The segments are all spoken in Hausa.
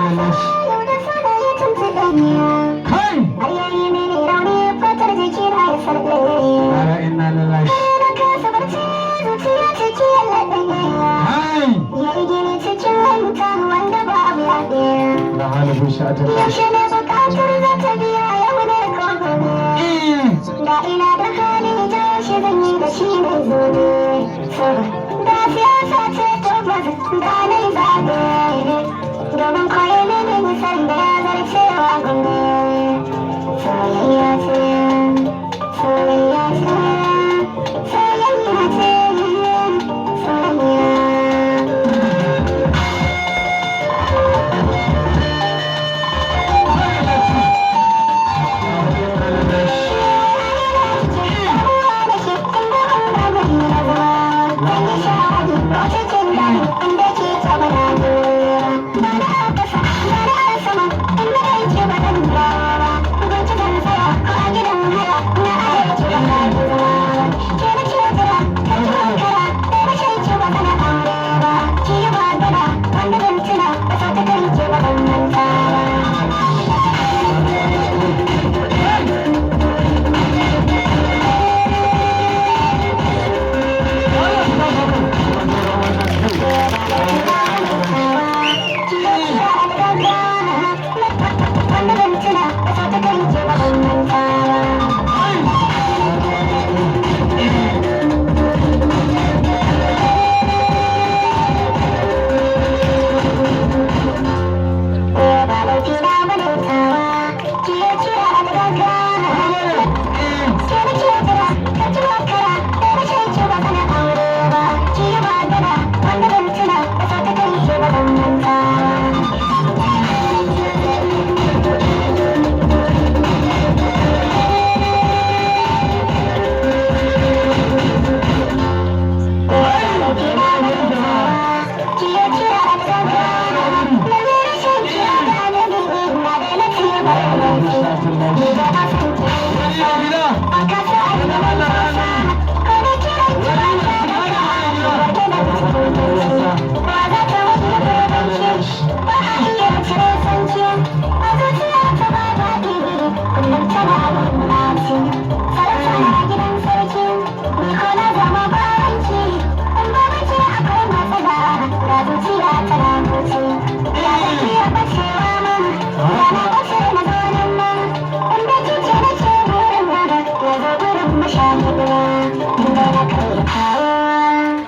Lillahi. Yau da sana ya tuntuɓe ni. Kai. Har yayi mini rauni, fatar jikina ya sarƙe. Ara inna lillahi. Na kasa barci, zuciya ciki ya laɗe. Kai. Ya yi gini cikin lanta wanda babu yaɗe. La halabu sha'atin. Yaushe ne buƙatar za ta biya, yau ne ko gobe? Da ina da hali, jawo shi zan yi da shi mai zobe. So da siyasa ce, tabbas da na yi zaɓe, domin koyi mini nisan da ya zarcewa gombe. Soyayya ce, soyayya ce, soyayya ce, soyayya.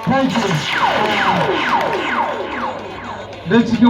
Thank you. Don cikin